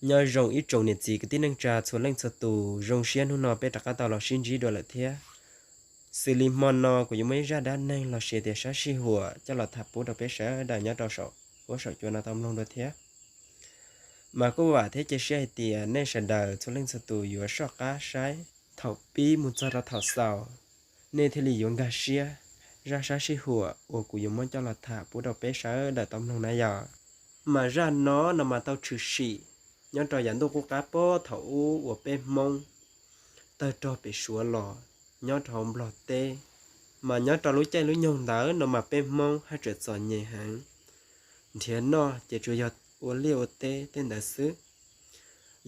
Nyob zoo ib tsoom niam txiv kwv tij neej tsa txhua leej txhua tus, zoo siab hnub no peb rov qab tau los sib ntsib dua lawm thiab. Xws li hmo no kuv yuav muaj ib zaj dab neeg los sis tias sab sij huam coj los tham pub rau peb sawv daws nyob rau saum huab saum cua no tau mloog dua thiab. Mas kuj vam thiab cia siab hais tias nej sawv daws txhua leej txhua tus yuav soj qab saib thaum pib mus txog rau thaum xaus, nej thiaj li yuav nkag siab zaj sab sij huam uas kuv yuav muab coj los tham pub rau peb sawv daws tau mloog na yom. Mas zaj no no mas tau tshwm sim nyob rau yav ntuj qub qab puag thaum ub uas peb Hmoob tawg rog pem Suav los nyob rau hauv Nplog teb. Mas nyob rau lub caij lub nyoog ntawd no mas peb Hmoob haj tseem txom nyem heev, nrhiav noj ces tsuas yog ua liaj ua teb tej ntawd xwb.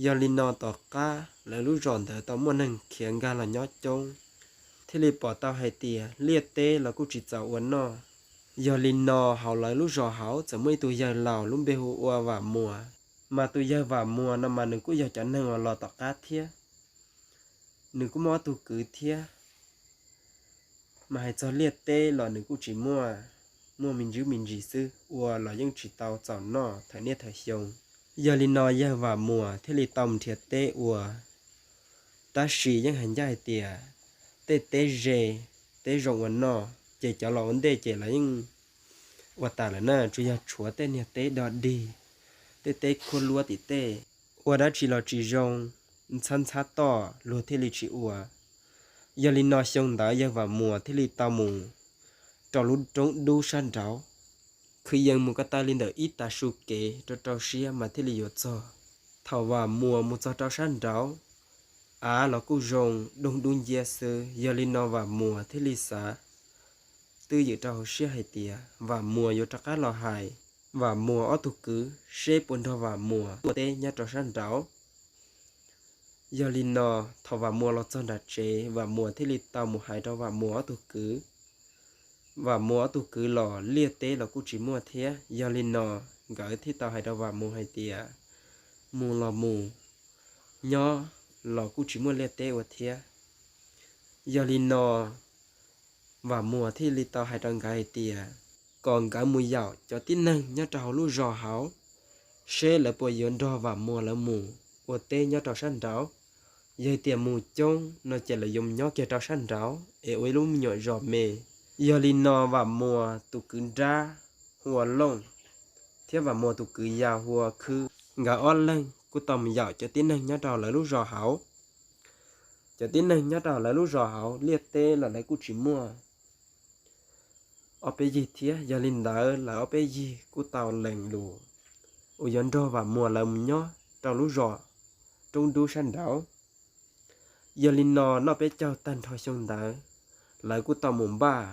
Yog li no tom qab lawv lub zos ntawd tau muaj neeg khiav nkag los nyob coob, thiaj li pom tau hais tias liaj teb los kuj tsis txaus ua noj. Yog li no hauv lawv lub zos hauv txawm muaj ib tug yawg laus lub npe hu ua Vam Muas. Mas tus yawg Vam Muas no mas nws kuj yog cov neeg uas los tom qab thiab, nws kuj muaj ob tug kwv thiab. Mas hais txog liaj teb los nws kuj tsis muaj, muaj me ntsis me ntsis xwb, ua los yeej tsis tau txaus noj thawm niaj thawm xyoo. Yog li no yawg Vam Muas thiaj li tau mus nrhiav teb ua. Tab sis yeej hais ncaj hais tias tej teb ze, teb zoo ua noj ces cov los ua ntej ces lawv yeej ua tas lawm na, tsuas yog tshuav tej niag teb dog dig, tej teb khuab luab tim tej, ua dab tsi los tsis zoo, ntxhab ntxhab toj luag thiaj li tsis ua. Yog li no xyoo ntawd yawg Vam Muas thiaj li tau mus rau lub roob dub sab nraud, khwv yees mus ko taw li ntawm ib tav su kev rau rau siab mas thiaj li yuav txog. Thaum Vam Muas mus txog rau sab nraud, av los kuj zoo doog dub nciab xwb. Yog li no Vam Muas thiaj li xav twj ywm rau hauv siab hais tias Vam Muas yuav rov qab los hais Vam Muas ob tug kwv seb puas nrog Vam Muas ua teb nyob rau sab nraud. Yog li no thaum Vam Muas los txog nram tsev, Vam Muas thiaj li tau mus hais rau Vam Muas ob tug kwv. Vam Muas ob tug kwv los liaj teb los kuj tsis muaj thiab, yog li no nkawd thiaj tau hais rau Vam Muas hais tias mus los mus, nyob los kuj tsis muaj liaj teb ua thiab. Yog li no Vam Muas thiaj li tau hais rau nkawd hais tias kom nkawd mus yaum cov tib neeg nyob rau hauv lub zos hauv, seb lawv puas yuav nrog Vam Muas lawv mus ua teb nyob rau sab nraud. Yog tias mus coob no ces lawv yuav mus nyob kiag rau sab nraud es ua ib lub me nyuam zos me. Yog li no Vam Muas tus kwv nrab hu ua Looj thiab Vam Muas tus kwv yau hu ua Khwb, nkawd ob leeg kuj tau mus yaum cov tib neeg nyob rau lawv lub zos hauv. Cov tib neeg nyob rau lawv lub zos hauv liaj teb los lawv kuj tsis muaj ob peb yig thiab, yog li ntawd lawv ob peb yig kuj tau lees lus uas yuav nrog Vam Muas lawv mus nyob rau lub zos roob dub sab nraud. Yog li no noj peb caug tag nrho xyoo ntawd, lawv kuj tau mus npaj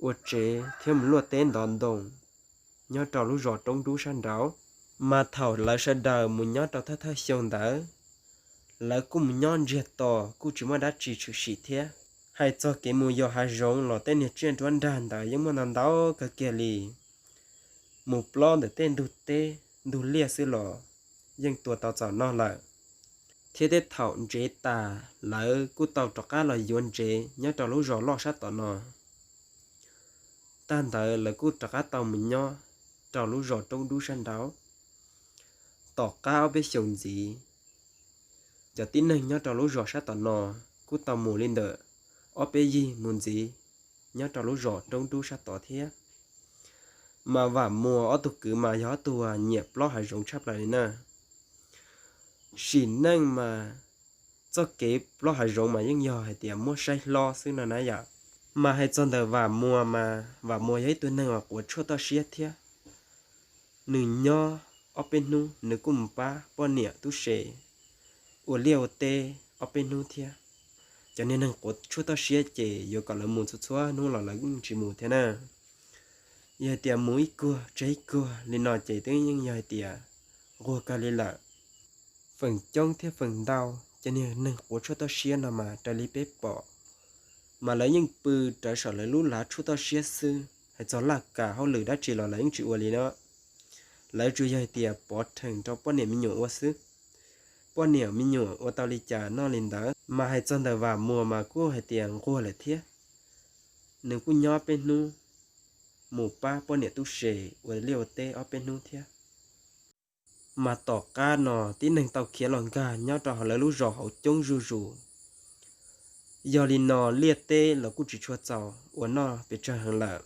ua tsev thiab mus luaj teb ntov ntoo nyob rau lub zos roob dub sab nraud. Mas thaum lawv sawv daws mus nyob rau thawj thawj xyoo ntawd, lawv kuj mus nyob ntsiag to kuj tsis muaj dab tsi tshwm sim thiab. Hais txog kev mus yos hav zoov los tej niag tsiaj nruab nrag ntawd yeej muaj ntau ntau kawg kiag li. Mus plob ntawm tej ntug teb ntug liaj xwb los yeej tua tau txaus noj lawm. Thiab tej thaum ntsev tas lawv kuj tau rov qab los yuav ntsev nyob rau lub zos loj sab tom no. Tag ntawd lawv kuj rov qab tau mus nyob rau lub zos roob dub sab nraud. Tom qab ob peb xyoos ntxiv, cov tib neeg nyob rau lub zos sab tom no kuj tau mus li ntawm ob peb yig mus ntxiv nyob rau lub zos roob dub sab tod thiab. Mas Vam Muas ob tug kwv mas yog ob tug nyiam plob hav zoov tshaj plaws li na. Sim neej mas txoj kev plob hav zoov mas yeej yog hais tias muab saib hlob xwb no na yom. Mas hais txog ntawm Vam Muas mas Vam Muas yog ib tug neeg uas quav tshuaj toj siab thiab. Nws nyob ob peb hnub nws kuj mus pab poj niam tub se ua liaj ua teb ob peb hnub thiab. Cov niag neeg quav tshuaj toj siab ces yuav kom lawv mus txhua txhua hnub los lawv tsis mus thiab na. Yog hais tias mus ib kuag tseg ib kuag li no ces twb yeej yog hais tias nquag kawg li lawm. Feem coob thiab feem ntau cov niag neeg quav tshuaj toj siab no mas raws li peb pom, mas lawv yeej pw rawv saum lawv lub lav tshuaj toj siab xwb, hais txog laj kas hauj lwm dab tsi los lawv yeej tsis ua li no. Lawv tsuas yog hais tias pov rhees rau poj niam me nyuam ua xwb. Poj niam me nyuam ua tau li cas noj li ntawd. Mas hais txog ntawm Vam Muas mas kuj hais tias nquag lawm thiab. Nws kuj nyob peb hnub, mus pab poj niam tub se ua liaj ua teb ob peb hnub thiab. Mas tom qab no tib neeg tau khiav los nkag nyob rau hauv lawv lub zos hauv coob zuj zus. Yog li no liaj teb los kuj tsis tshua txaus ua noj pes tsawg heev lawm,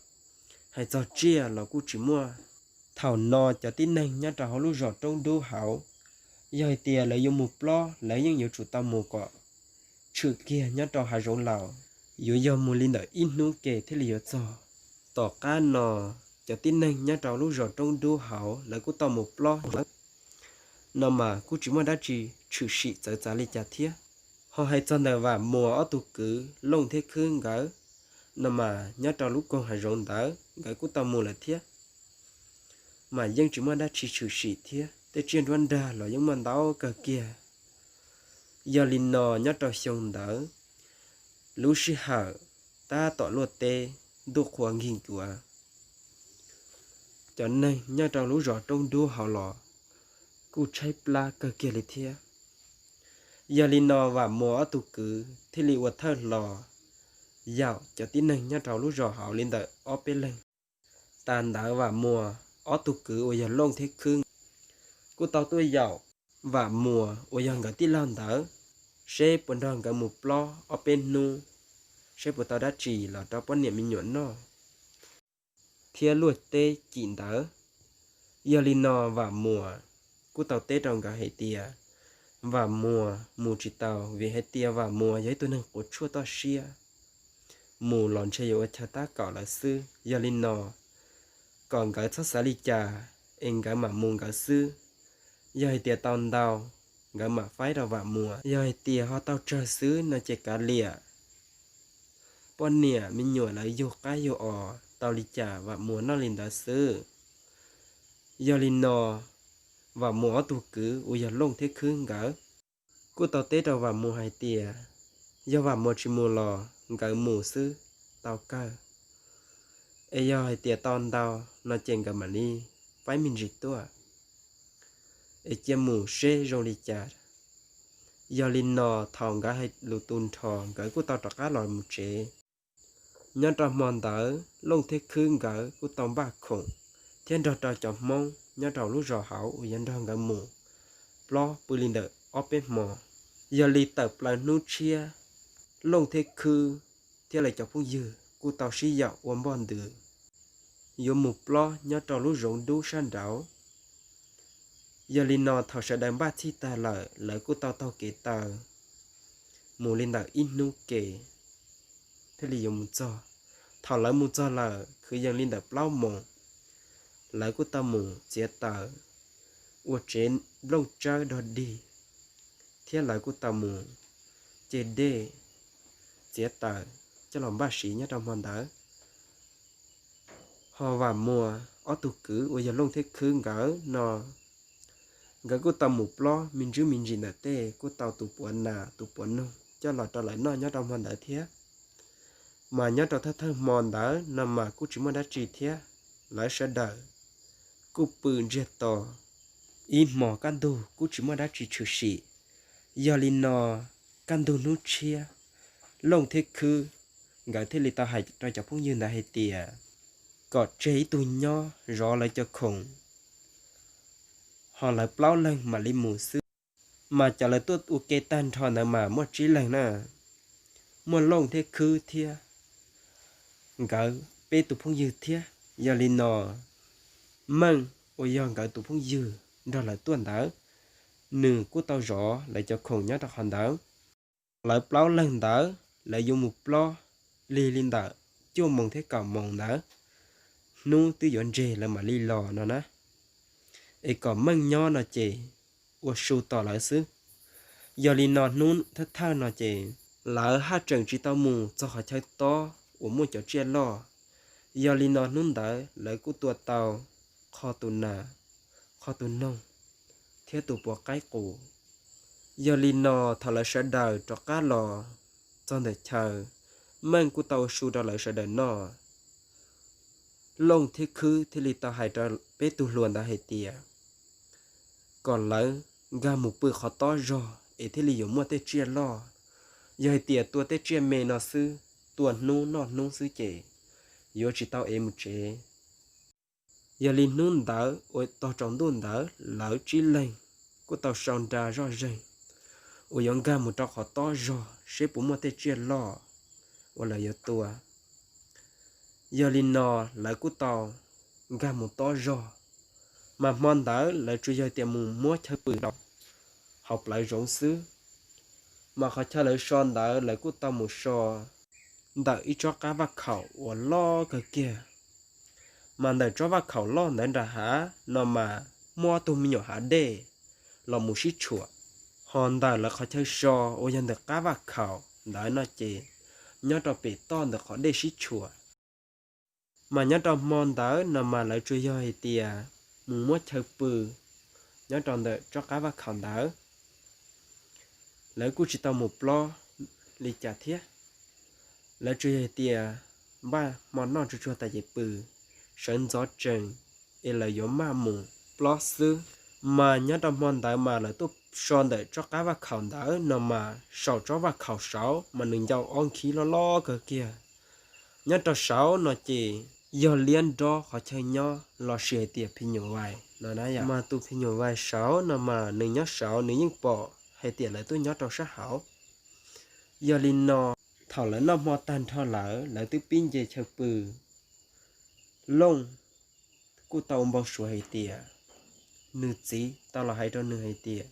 hais txog tsiaj los kuj tsis muaj. Thaum no cov tib neeg nyob rau hauv lub zos roob dub hauv, yog hais tias lawv yuav mus plob lawv yeej yuav tsum tau mus kom tshwm kiag nyob rau hav zoov laus, yuav yog mus li ntawm ib hnub ke thiaj li yuav txog. Tom qab no cov tib neeg nyob rau lub zos roob dub hauv lawv kuj tau mus plob no mas kuj tsis muaj dab tsi tshwm sim txawv txav li cas thiab. Ho hais txog ntawm Vam Muas ob tug kwv Looj thiab Khwb nkawd no mas nyob rau lub koog hav zoov ntawd nkawd kuj tau mus lawm thiab, mas yeej tsis muaj dab tsi tshwm sim thiab, tej tsiaj nruab nrag los yeej muaj ntau kawg kiag. Yog li no nyob rau xyoo ntawd, lub sij hawm tab tom luaj teb, ntuj qhua nkig nkuav, cov neeg nyob rau lub zos roob dub hauv los kuj tshaib plab kawg kiag li thiab. Yog li no Vam Muas ob tug kwv thiaj li ua thawj hlo yaum cov tib neeg nyob rau lub zos hauv li ntawm ob peb leeg. Tas ntawd Vam Muas ob tug kwv uas yog Looj thiab Khwb kuj tau tuaj yaum Vam Muas uas yog nkawd tij laug ntawd, seb puas nrog nkawd mus plob ob peb hnub, seb puas tau dab tsi los rau poj niam me nyuam noj thiab luaj teb cim ntawd. Yog li no Vam Muas kuj tau teb rau nkawd hais tias Vam Muas mus tsis tau vim hais tias Vam Muas yog ib tug neeg quav tshuaj toj siab, mus los ntshe yuav ua chaw tab kaum lawv xwb. Yog li no kom nkawd txhob xav li cas es nkawd mam mus nkawd xwb. Yog hais tias tau ntau, nkawd mam faib rau Vam Muas. Yog hais tias ho tau tsawg xwb no ces kav liam, poj niam me nyuam lawv yug qab yug os, tau li cas Vam Muas noj li ntawd xwb. Yog li no Vam Muas ob tug kwv uas yog Looj thiab Khwb nkawd kuj tau teb rau Vam Muas hais tias yog Vam Muas tsis mus los nkawd mus xwb tau kawg, es yog hais tias tau ntau no ces nkawd mam li faib me ntsis tuaj, es cia mus seb zoo li cas. Yog li no thaum nkawd hais lus tu nrho nkawd kuj tau rov qab los mus tsev. Nyob rau hmo ntawd Looj thiab Khwb nkawd kuj tau npaj khoom thiab nrog rau cov Hmoob nyob rau lub zos hauv uas yog nrog nkawd mus plob pw li ntawm ob peb hmo. Yog li tawm plaws hnub tshiab, Looj thiab Khwb thiab lawv cov phooj ywg kuj tau sib yaum ua npoj ntws yuav mus plob nyob rau lub zoov dub sab nraud. Yog li no thaum sawv daws npaj txhij tag lawm lawv kuj tau taug kev taw mus li ntawm ib hnub ke thiaj li yuav mus txog. Thaum lawv mus txog lawm kwv yees li ntawm plaub moos, lawv kuj tau mus txiav taws ua tsev nplooj tsawb dog dig, thiab lawv kuj tau mus ce dej, txiav taws coj los npaj siv nyob rau hmo ntawd. Ho Vam Muas ob tug kwv uas yog Looj thiab Khwb nkawd no, nkawd kuj tau mus plob me ntsis me ntsis ntawm tej, kuj tau tus puav nas tus puav noog coj los rau lawv noj nyob rau hmo ntawd thiab. Mas nyob rau thawj thawj hmo ntawd no mas kuj tsis muaj dab tsi thiab, lawv sawv daws kuj pw ntsiag to ib hmos kaj ntug kuj tsis muaj dab tsi tshwm sim. Yog li no kaj ntug hnub tshiab, Looj thiab Khwb nkawd thiaj li tau hais rau cov phooj ywg ntawd hais tias kom tseg ib tug nyob zov lawv cov khoom, ho lawv plaub leeg mam li mus xwb. Mas cov lawv tuaj ua ke tag nrho ntawd mas muaj tsib leeg na, muaj Looj thiab Khwb thiab nkawd peb tus phooj ywg thiab. Yog li no Meej uas yog nkawd tus phooj ywg nrog lawv tuaj ntawd, nws kuj tau zov lawv cov khoom nyob rau qhov ntawd. Lawv plaub leeg ntawd lawv yuav mus plob lig li ntawm cuaj moos thiab kaum moos ntawd, hnub twb yuav ntseg lawv mam li los no na. Es kom Meej nyob no ces ua su tos lawv xwb. Yog li no hnub thawj thawj no ces lawv haj tseem tsis tau mus txog qhov chaw tob uas muaj cov tsiaj loj. Yog li no hnub ntawd lawv kuj tua tau qho tus nas, qho tus noog, thiab tus puav qaib qus. Yog li no thaum lawv sawv daws rov qab los txog ntawm chaw, Meej kuj tau ua su rau lawv sawv daws noj. Looj thiab Khwb thiaj li tau hais rau peb tug hluas ntawd hais tias kom lawv nkag mus pw qhov tob zog es thiaj li yuav muaj tej tsiaj loj. Yog hais tias tua tej tsiaj me no xwb, tua hnub noj hnub xwb ces yuav tsis tau ev mus tsev. Yog li hnub ntawd uas tog tsaus ntuj ntawd lawv tsib leeg kuj tau sau nra zoj zeeg uas yuav nkag mus rau qhov tob zog seb puas muaj tej tsiaj loj uas lawv yuav tua. Yog li no lawv kuj tau nkag mus tob zog, mas hmo ntawd lawv tsuas yog tias mus muab chaw pw rau hauv plawv zoov xwb. Mas qhov chaw lawv so ntawd lawv kuj tau mus so ntawm ib tsob qab vaj khaum uas loj kawg kiag. Mas ntawm tsob vaj khaum loj ntawd nram hav no mas muaj ob tug me nyuam hav dej los mus sib tshuam. Ho ntawm lawv qhov chaw so uas yog ntawm qab vaj khaum ntawd no ces nyob rau pem toj ntawm qhov dej sib tshuam. Mas nyob rau hmo ntawd no mas lawv tsuas yog hais tias mus muab chaw pw nyob rau ntawm tsob qab vaj khaum ntawd. Lawv kuj tsis tau mus plob li cas thiab. Lawv tsuas yog hais tias npaj hmo noj tsuag tsuag tas ces pw, sawv ntxov tsees es lawv yuav maj mus plob xwb. Mas nyob rau hmo ntawd mas lawv tuaj so ntawm tsob qab vaj khaum ntawd no mas saum tsob vaj khaum saud mas nws ncau ob nkhib loj loj kawg kiag. Nyob rau saud no ces yog liab nrob qhov chaw nyob los sis hais tias phim nyuj vais no na yom. Mas tus phim nyuj vais saud no mas nws nyob saud nws yeej pom hais tias lawv tuaj nyob rau sab hauv. Yog li no thaum lawv noj hmo tag nrho lawm lawv twb pib nce chaw pw, Looj kuj tau ua npau suav hais tias nws txiv tau los hais rau nws hais tias,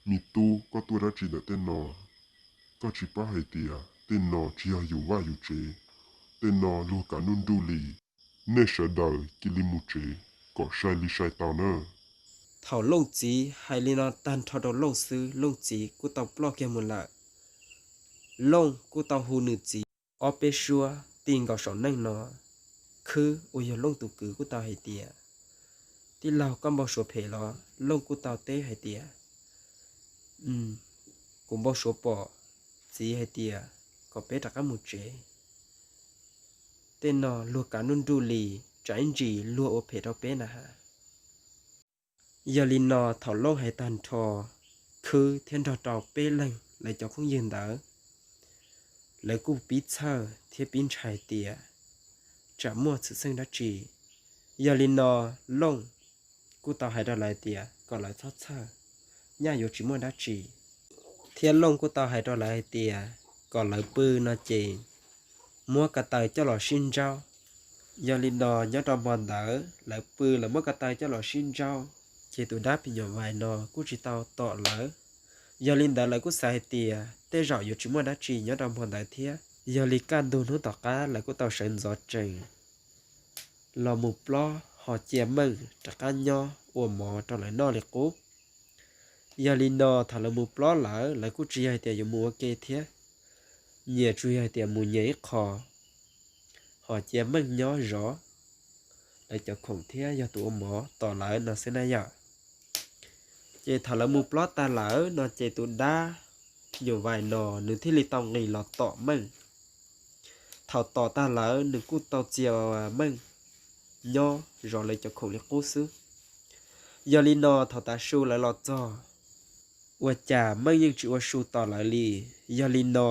me tub, koj tuaj dab tsi ntawm tej no? Koj tsis paub hais tias tej no tsis yog yus vaj yus tsev, tej no luag kav nruj nruj li. Nej sawv daws cia li mus tsev kom sai li sai tau na. Thaum Looj txiv hais li no tag nrho rau Looj xwb Looj txiv kuj tau ploj kiag mus lawm. Looj kuj tau hu nws txiv ob peb suab ti nkaus saum neej no, Khwb uas yog Looj tus kwv kuj tau hais tias, tij laug, koj npau suav phem los? Looj kuj tau teb hais tias, kuv npau suav pom txiv hais tias kom peb rov qab mus tsev, tej no luag kav nruj nruj li, tsam ib ntsis luag ua phem rau peb na has. Yog li no thaum Looj hais tag nrho, Khwb thiab nrog rau peb leeg lawv cov phooj ywg ntawd lawv kuj pib txhawj thiab pib ntshai tias tsam muaj txhwm txheej dab tsi. Yog li no Looj kuj tau hais rau lawv tias kom lawv txhob txhawj, nyaj yuav tsis muaj dab tsi. Thiab Looj kuj tau hais rau lawv hais tias kom lawv pw no ces muab ko taw coj los sib ntsaub. Yog li no nyob rau hmo ntawd lawv pw lawv muab ko taw coj los sib ntsaub, ces tus dab phim nyuj vais no kuj tsis tau tom lawv. Yog li ntawd lawv kuj xav hais tias tej zaum yuav tsis muaj dab tsi nyob rau hmo ntawd thiab. Yog li kaj ntug hnub tom qab lawv kuj tau sawv ntxov tsees los mus plob ho cia Meej rov qab nyob ua mov rau lawv noj li qub. Yog li no thaum lawv mus plob lawm lawv kuj tsis yog hais tias yuav mus ua ke thiab, nyias tsuas yog hais tias mus nyias ib qho, ho cia Meej nyob zov lawv cov khoom thiab yog tus ua mov tos lawv no xwb na yom. Ces thaum lawv mus plob tag lawm no ces tus dab phim nyuj vais no nws thiaj li tau nqis los tom Meej. Thaum tom tag lawm nws kuj tau txia Meej nyob zov lawv cov khoom li qub xwb. Yog li no thaum tav su lawv los txog, ua cas Meej yeej tsis ua su tos lawv li. Yog li no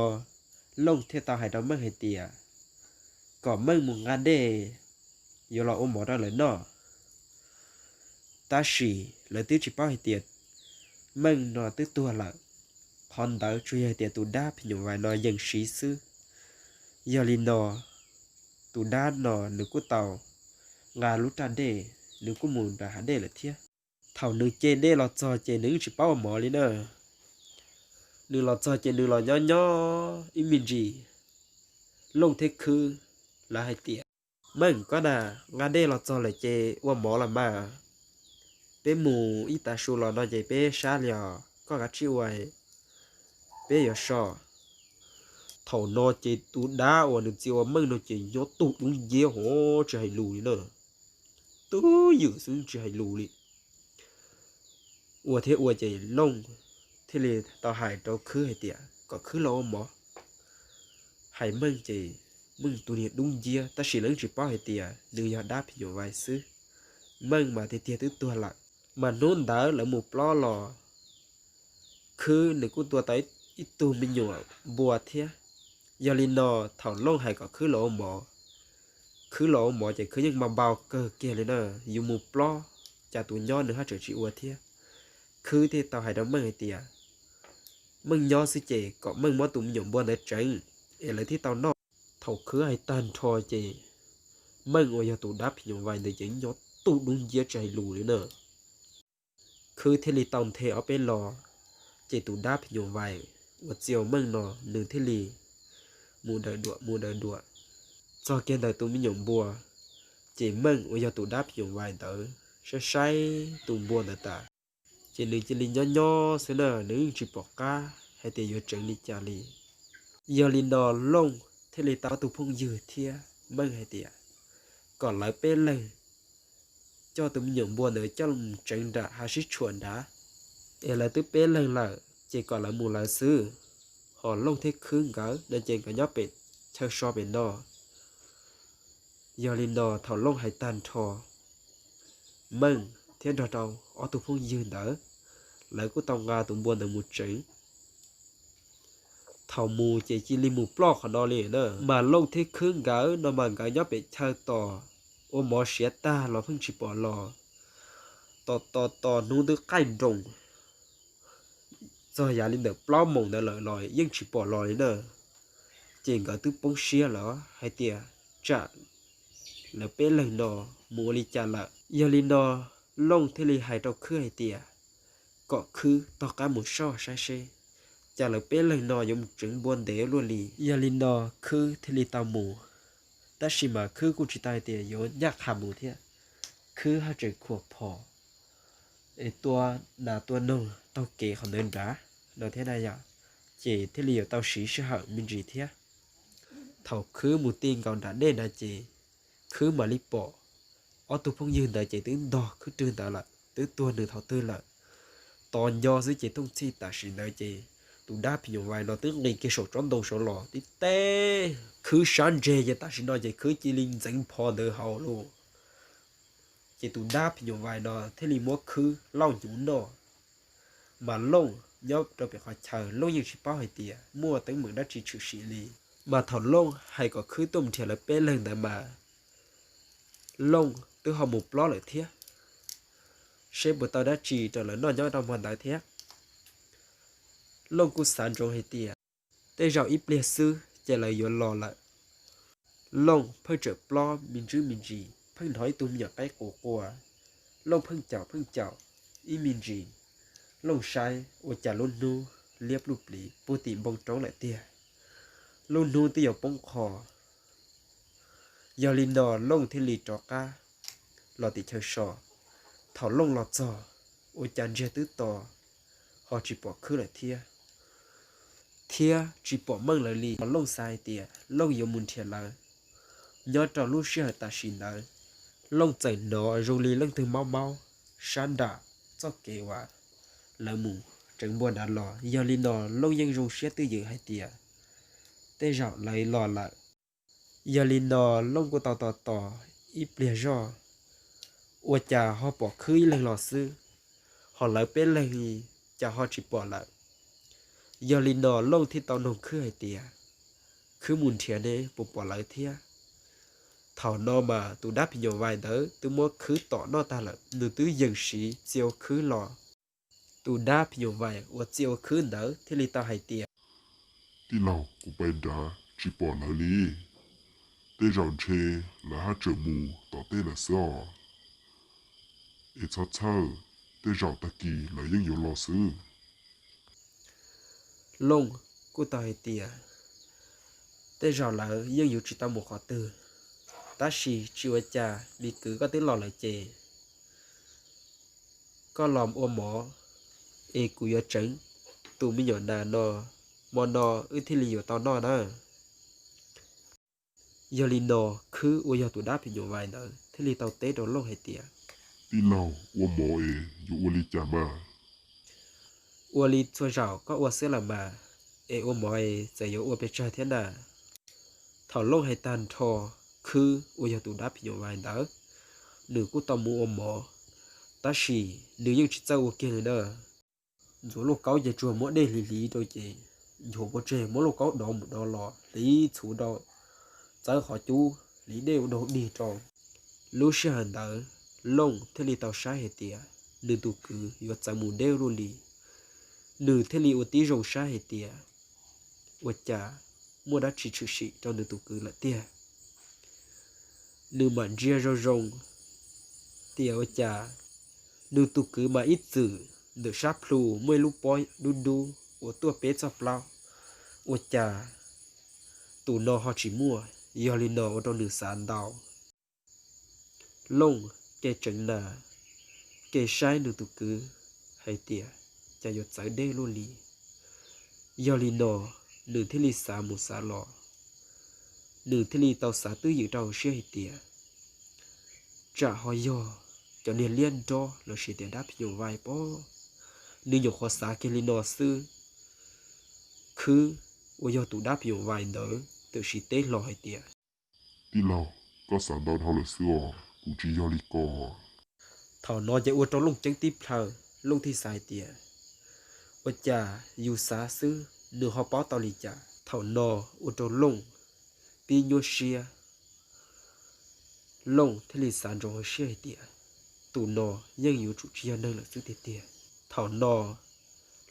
Looj thiaj tau hais rau Meej hais tias kom Meej mus nqa dej yuav los ua mov rau lawv noj. Tab sis lawv twb tsis paub hais tias Meej no twb tuag lawm, qhov ntawd tsuas yog hais tias tus dab phim nyuj vais no yees siv xwb. Yog li no tus dab no nws kuj tau nqa lub raj dej, nws kuj mus nram hav dej lawm thiab. Thaum nws ce dej los txog ces nws yeej tsis paub ua mov li na. Nws los txog ces nws los nyob nyob ib me ntsis, Looj thiab Khwb lawv hais tias, Meej, koj na, nqa dej los txog lawm ces ua mov los mas. Peb mus ib tav su los no ces peb sab li os, koj kav tsij ua, peb yuav so. Thaum no ces tus dab uas nws txia ua Meej no ces nyob tug dub nciab hov tsis hais lus li na, twb ywm xwb tsis hais lus li. Ua thiab ua ces Looj thiaj li tau hais rau Khwb hais tias kom Khwb los ua mov. Hais Meej ces Meej tus niag dub nciab tab sis lawv yeej tsis paub hais tias nws yog dab phim nyuj vais xwb. Meej mas tiag tiag twb tuag lawm. Mas hnub ntawd lawv mus plob los Khwb nws kuj tua tau ib tug me nyuam npua thiab. Yog li no thaum Looj hais kom Khwb los ua mov, Khwb los ua mov ces Khwb yeej npau npau kawg kiag li na, yuav mus plob, cas tus nyob nws haj tseem tsis ua thiab. Khwb thiaj tau hais rau Meej hais tias, Meej nyob xwb ces kom Meej muab tus me nyuam npua ntawd tseev, es lawv thiaj tau noj. Thaum Khwb hais tag nrho ces Meej uas yog tus dab phim nyuj vais ntawd ces nyob tu dub nciab tsis hais lus li na. Khwb thiaj li tau nthe ob peb lo, ces tus dab phim nyuj vais uas txia Meej no nws thiaj li mus daws duam mus daws duam txog kiag ntawm tus me nyuam npua. Ces Meej uas yog tus dab phim nyuj vais ntawd saib saib tus npua ntawd tas, ces nws cia li nyob nyob xwb na, nws yeej tsis pom qab hais tias yuav tseev li cas li. Yog li no Looj thiaj li tau ob tug phooj ywg thiab Meej hais tias kom lawv peb leeg coj tus me nyuam npua ntawd coj mus tseev nram hav sib tshuam nrad, es lawv twb peb leeg lawm ces kom lawv mus lawv xwb, ho Looj thiab Khwb nkawd no ces nkawd nyob pem chaw so pem no. Yog li no thaum Looj hais tag nrho, Meej thiab nrog rau ob tug phooj ywg ntawd, lawv kuj tau nqa tus npua ntawd mus tseev. Thaum mus ces cia li mus ploj qhov no li na, mas Looj thiab Khwb nkawd no mas nkawd nyob pem chaw tos ua mov siav tag los pheej tsis pom los, tos tos tos hnub twb qaij nroos, txog yav li ntawm plaub moos ntawd lawm los yeej tsis pom los li na. Ces nkawd twb poob siab lawm hais tias tsam lawv peb leeg no mus ua li cas lawm. Yog li no Looj thiaj li hais rau Khwb hais tias kom Khwb tog qab mus soj saib seb cas lawv peb leeg no yuav mus tseev npua ntev luaj li. Yog li no Khwb thiaj li tau mus, tab sis mas Khwb kuj tsis tau hais tias yuav ncaj qha mus thiab. Khwb haj tseem khuam phom es tua nas tua noog taug kev qhov ntawd nrad no thiab na yom, ces thiaj li yuav tau siv sij hawm me ntsis thiab. Thaum Khwb mus ti nkaus nram dej nrad ces Khwb mam li pom ob tug phooj ywg ntawd ces twb ntog Khwb rwg ntawd lawm, twb tuag nws thaum twg lawm. Tos nco xwb ces thooj txhij tam sim ntawd ces tus dab phim nyuj vais no twb nqis kiag saum tsob ntoo saud los tib teb Khwb sab ntseg ces tam sim no ces Khwb cia li ntxeev phom ntawd haus lauj. Ces tus dab phim nyuj vais no thiaj li muab Khwb lauj hnyuv noj. Mas Looj nyob rau pem qhov chaw Looj yeej tsis paub hais tias muaj teeb meem dab tsi tshwm sim li. Mas thaum Looj hais kom Khwb tuaj mus nrhiav lawv peb leeg ntawd mas Looj twb ho mus plob lawm thiab, seb puas tau dab tsi rau lawv noj nyob rau hmo ntawd thiab. Looj kuj xav ntsoov hais tias tej zaum ib pliag xwb ces lawv yuav los lawm. Looj pheej tsawm plob me ntsis me ntsis, pheej hnov ib tug me nyuam qaib qus quaj. Looj pheej caum pheej caum ib me ntsis, Looj saib ua cas lub hnub liab pluj plis puag tim npoo roob lawm tiag. Lub hnub twb yuav poob qho. Yog li no Looj thiaj li rov qab los tim chaw so. Thaum Looj los txog, ua cas ntsiag twb to, ho tsis pom Khwb lawm thiab. Thiab tsis pom Meej lawv li, Looj xav hais tias Looj yuav mus nrhiav lawv. Nyob rau lub sij hawm tam sim ntawd, Looj txawm hnov zoo li leej twg maub maub sab nram txoj kev uas lawv mus tseev npua nrad los. Yog li no Looj yeej zoo siab twj ywm hais tias tej zaum lawv los lawm. Yog li no Looj kuj tau tos tos ib pliag zoj, ua cas ho pom Khwb ib leeg los xwb, ho lawv peb leeg cas ho tsis pom lawm. Yog li no Looj thiaj tau noog Khwb hais tias, Khwb mus nrhiav ne puas pom lawv thiab? Thaum no mas tus dab phim nyuj vais ntawd twb muab Khwb tom noj tag lawm, nws twb yees siv txia ua Khwb los. Tus dab phim nyuj vais uas txia ua Khwb ntawd thiaj li tau hais tias, Tij laug, kuv pais nrad tsis pom lawv li. Tej zaum ntshe lawv haj tseem mus tom tej lawm xwb os. Es txhob txhawj, tej zaum tag kis lawv yeej yuav los xwb. Looj kuj tau hais tias, Tej zaum lawv yeej yuav tsis tau mus qhov twg, tab sis tsis ua cas, me kwv koj twb los lawm ces koj los ua mov, es kuv yuav tseev tus me nyuam nas no, hmo no wb thiaj li yuav tau noj na. Yog li no Khwb uas yog tus dab phim nyuj vais ntawd thiaj li tau teb rau Looj hais tias, Tij laug, ua mov es yuav ua li cas mas? Ua li txhua zaus koj ua xwb lawm mas, es ua mov es txawm yuav ua pes tsawg thiab na? Thaum Looj hais tag nrho, Khwb uas yog tus dab phim nyuj vais ntawd, nws kuj tau mus ua mov, tab sis nws yeej tsis txawj ua kiag li na. Ntxuav lauj kaub ces tsuas muab dej hliv hliv rau ces nchuav pov tseg, muab lauj kaub dov mus dov los hliv txhuv rau, txawb qhov cub li dej ua daug dig rau. Lub sij hawm ntawd Looj thiaj li tau saib hais tias nws tus kwv yuav txawv mus deb luaj li. Nws thiaj li ua tib zoo saib hais tias ua cas muaj dab tsi tshwm sim rau nws tus kwv lawm tiag. Nws mam ntsia zoo zoo tias ua cas nws tus kwv mas ib txwm ntawm sab plhu muaj ib lub pob dub dub uas tuaj peb txoj plaub, ua cas tus no ho tsis muaj. Yog li no ua rau nws xav ntau. Looj ke tseev nas, ke saib nws tus kwv hais tias cas yuav txawv deb luaj li. Yog li no nws thiaj li xav mus xav los, nws thiaj li tau xav twj ywm rau hauv siab hais tias tsam ho yog cov niag liab nrob los sis tias dab phim nyuj vais pob. Nws nyuam qhuav xav kiag li no xwb, Khwb uas yog tus dab phim nyuj vais ntawd txawm teb hlo hais tias, tij laug, koj xav ntau dhau lawm xwb os, kuv tsis yog li ko. Thaum no ces ua rau Looj ceeb tib plhaw, Looj thiaj xav hais tias ua cas yus xav xwb nws ho paub tau li cas. Thaum no ua rau Looj pib nyuaj siab. Looj thiaj li xav ntsoov hauv siab hais tias tus no yeej yuav tsum tsis yog neeg lawm xwb tiag tiag. Thaum no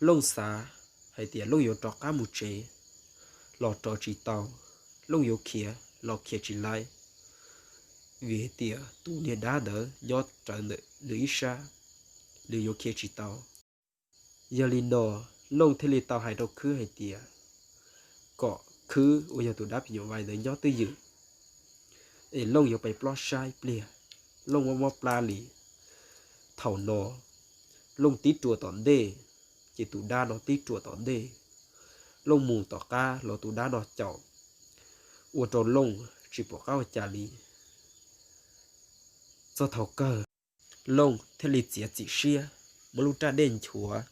Looj xav hais tias Looj yuav rov qab mus tsev los rov tsis tau, Looj yuav khiav los khiav tsis laib, vim hais tias tus niag dab ntawd nyob rawv ntawm nws ib sab, nws yuav khiav tsis tau. Yog li no Looj thiaj li tau hais rau Khwb hais tias kom Khwb uas yog tus dab phim nyuj vais ntawd nyob twj ywm, es Looj yuav pais plob sab ib pliag. Looj mob mob plab li. Thaum no Looj tib ruam tom ntej, ces tus dab no tib ruam tom ntej. Looj mus tom qab los tus dab no caum, ua rau Looj tsis pom qab ua cas li. Txog thaum kawg Looj thiaj li txiav txim siab muab lub raj dej nchuav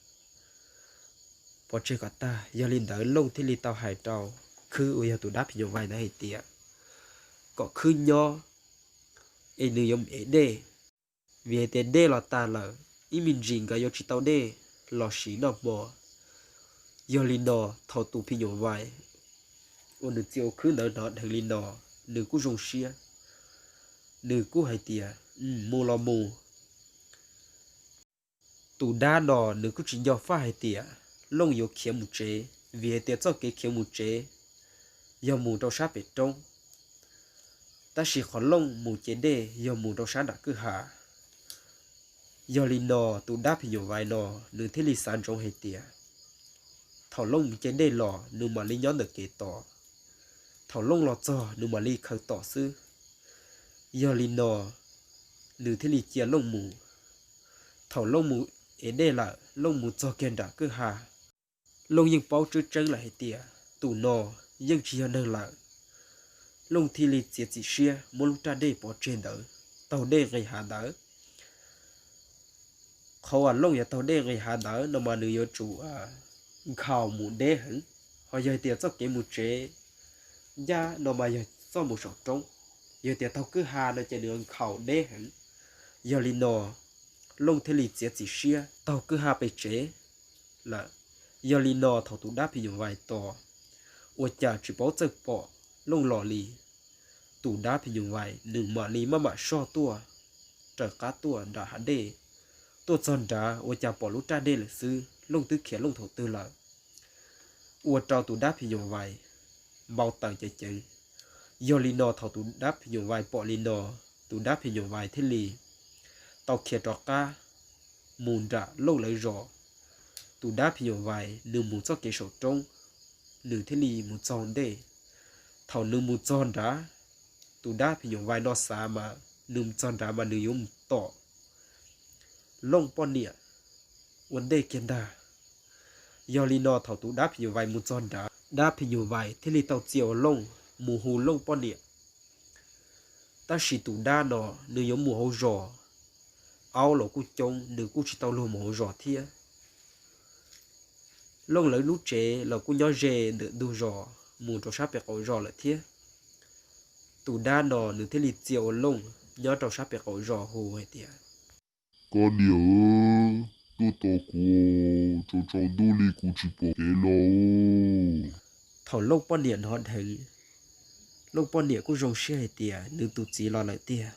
pov tseg kom tag. Yog li ntawd Looj thiaj li tau hais rau Khwb uas yog tus dab phim nyuj vais ntawd hais tias kom Khwb nyob es nws yuav mus ev dej, vim hais tias dej los tas lawm, ib me ntsis nkawd yuav tsis tau dej los sis noj hmo. Yog li no thaum tus phim nyuj vais uas nws txia ua Khwb ntawd hnov dheev li no, nws kuj zoo siab, nws kuj hais tias mus los mus. Tus dab no nws kuj tsis nco faj hais tias Looj yuav khiav mus tsev, vim hais tias txoj kev khiav mus tsev yog mus rau sab pem roob, tab sis qhov Looj mus ce dej yog mus rau sab nram kwj ha. Yog li no tus dab phim nyuj vais no nws thiaj li xav ntsoov hais tias thaum Looj mus ce dej los nws mam li nyob ntawm kev tos, thaum Looj los txog nws mam li khaws tom xwb. Yog li no nws thiaj li cia Looj mus. Thaum Looj mus ev dej lawm, Looj mus txog kiag nram kwj ha, Looj yeej paub tseeb tseeb lawm hais tias tus no yeej tsis yog neeg lawm. Looj thiaj li txiav txim siab muab lub raj dej pov tseg ntawd taug dej nqis hav ntawd. Qhov uas Looj yuav taug dej nqis hav ntawd no mas nws yuav tsum nkhaus mus deb heev, ho yog tias txoj kev mus tsev ncaj no mas yog txoj mus saum roob, yog tias taug kwj ha no ces nws nkhaus deb heev. Yog li no Looj thiaj li txiav txim siab taug kwj ha pem tsev lawm. Yog li no thaum tus dab phim nyuj vais tos, ua cas tsis paub txawj pom Looj los li. Tus dab phim nyuj vais nws mam li maj mam soj tuaj raws qab tuaj nram hav dej, tuaj txog nrad ua cas pom lub raj dej lawm xwb, Looj twb khiav Looj thaum twg lawm. Ua rau tus dab phim nyuj vais npau taws ceev ceev. Yog li no thaum tus dab phim nyuj vais pom li no, tus dab phim nyuj vais thiaj li tau khiav rov qab mus nram Looj lawv zos. Tus dab phim nyuj vais nws mus txoj kev saum roob, nws thiaj li mus txog ntej. Thaum nws mus txog nrad, tus dab phim nyuj vais no xav mas nws mus txog nrad mas nws yuav mus tom Looj poj niam ua ntej kiag ntag. Yog li no thaum tus dab phim nyuj vais mus txog nrad, dab phim nyuj vais thiaj li tau txia ua Looj mus hu Looj poj niam. Tab sis tus dab no nws yuav mus hauv zos, aub los kuj coob, nws kuj tsis tau luag mus hauv zos thiab. Looj lawv lub tsev los kuj nyob ze ntawm ntug zos mus rau sab pem qaum zos lawm thiab. Tus dab no nws thiaj li txia ua Looj nyob rau sab pem qaum zos hu hais tias, koj niam, tuaj tos kuv, tsaus tsaus ntuj li kuv tsis pom kev los. Thaum Looj poj niam hnov dheev Looj poj niam kuj zoo siab hais tias nws tus txiv los lawm tiag.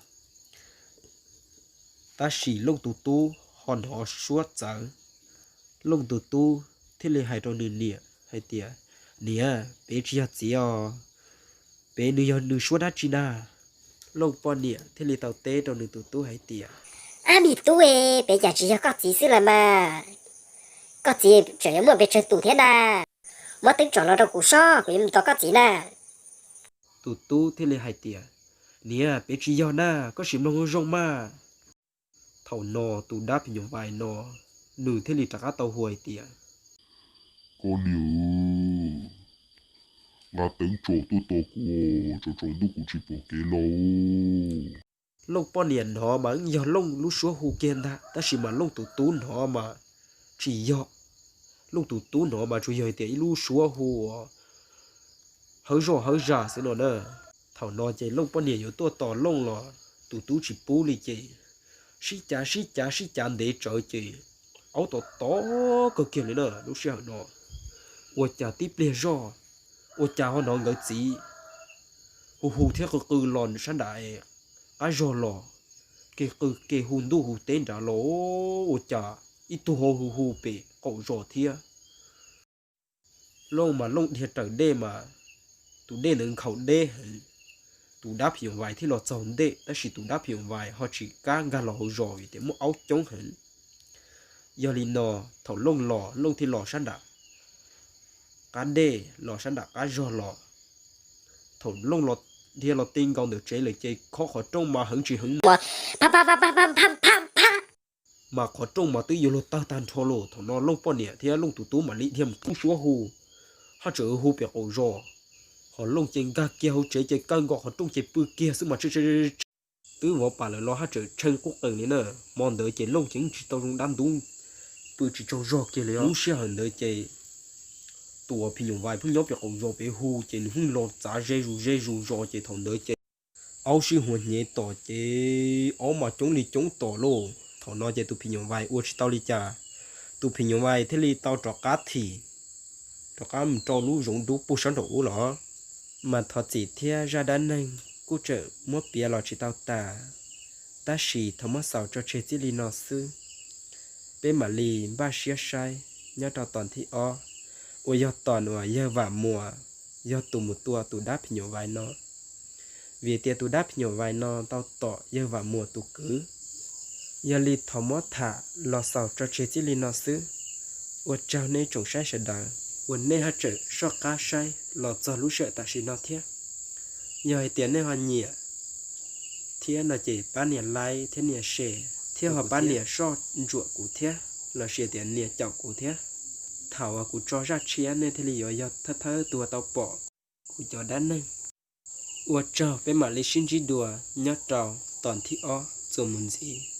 Tab sis Looj tus tub ho hnov suab txawv, Looj tus tub thiaj li hais rau nws niam hais tias, niam, pem tsis yog txiv os, pem nws yog nws suab dab tsi na? Looj poj niam thiaj li tau teb rau nws tus tub hais tias, ab, me tub, pem cas tsis yog koj txiv xwb las mas? Koj txiv tseem yuav muaj pes tsawg tus thiab na? Muab teeb tsom los rau kuv sob, kuv yuav mus tos koj txiv na. Tus tub thiaj li hais tias, niam, pem tsis yog na, koj sim mloog zoo mas. Thaum no tus dab phim nyuj vais no nws thiaj li rov qab tau hu hais tias, koj niam, nqa teeb tsom tuaj tos kuv, tsam tsaus ntuj kuv tsis pom kev lauj. Looj poj niam hnov mas yog Looj lub suab hu kiag ntag, tab sis mas Looj tus tub hnov mas tsis yog. Looj tus tub hnov mas tsuas yog hais tias ib lub suab hu hawv zoj hawv zas xwb no na. Thaum no ces Looj poj niam yuav tuaj tos Looj los tus tub tsis pub li ces sib cav sib cav sib cav ntev tsawv ces aub tom tom kawg kiag li na lub sij hawm no. Ua cas tib pliag zoj, ua cas ho hnov nkawd txiv hu hu thiab qw qw los sab nram qab zog los, kev qw kev hu ntuj hu teb nrad los, ua cas ib tug ho hu hu pem qaum zos thiab. Looj mas Looj dhia raws dej mas tus dej ntawd nkhaus deb heev. Tus dab phim nyuj vais thiaj los txog ntej, tab sis tus dab phim nyuj vais ho tsis kam nkag los hauv zos vim tias muaj aub coob heev. Yog li no, thaum Looj los, Looj thiaj los sab nram qab dej, los sab nram qab zog los. Thaum Looj los, dhia los ti nkaus ntawm tsev lawm ces khob qhov rooj mas heev tsis heev, mas qhov rooj mas twb yuav luag tawg tag nrho los. Thaum no Looj poj niam thiab Looj tus tub mam li dhia mus qw suab hu, haj tseem hu pem qaum zos. Ho Looj ces nkag kiag hauv tsev ces kaw nkaus qhov rooj ces pw kiag xwb mas tshee, twb vov pam lawm los haj tseem tshee qub qees li na. Hmo ntawd ces Looj ces tsis tau zoo dab ntub, pw tsis tsaug zog kiag li. Lub sij hawm ntawd ces tus phim nyuj vais pheej nyob pem qaum zos pem hu ces nws pheej los txav ze zus ze zus zos ces thaum ntawd ces aub sib huas hnyev tom ces aub mas coob li coob tom lauj. Thaum no ces tus phim nyuj vais ua tsis tau li cas, tus phim nyuj vais thiaj li tau rov qab thim, rov qab mus rau lub zoov dub puag sab nraum ub los. Mas thov txim thiab zaj dab neeg kuj tseem muab piav los tsis tau tas, tab sis thov muab xaus tso tseg txij li no xwb. Peb mam li npaj siab saib nyob rau tom thib ob, uas yog tom uas yawg Vam Muas yog tus mus tua tus dab phim nyuj vais no. Vim tias tus dab phim nyuj vais no tau tom yawg Vam Muas tus kwv. Yog li thov muab tham los xaus tso tseg txij li no xwb. Ua tsaug nej tsoom saib sawv daws uas nej haj tseem soj qab saib los txog lub sij hawm tam sim no thiab. Yog hais tias nej ho nyiam thiab no ces pab nias like thiab nias share thiab ho pab nias soj ntsuam kuv thiab, los sis tias nias caum kuv thiab. Thaum uas kuv tso zaj tshiab nej thiaj li yuav yog thawj thawj tug tau pom kuv cov dab neeg. Ua tsaug, peb mam li sib ntsib dua nyob rau tom thib ob txuas mus ntxiv.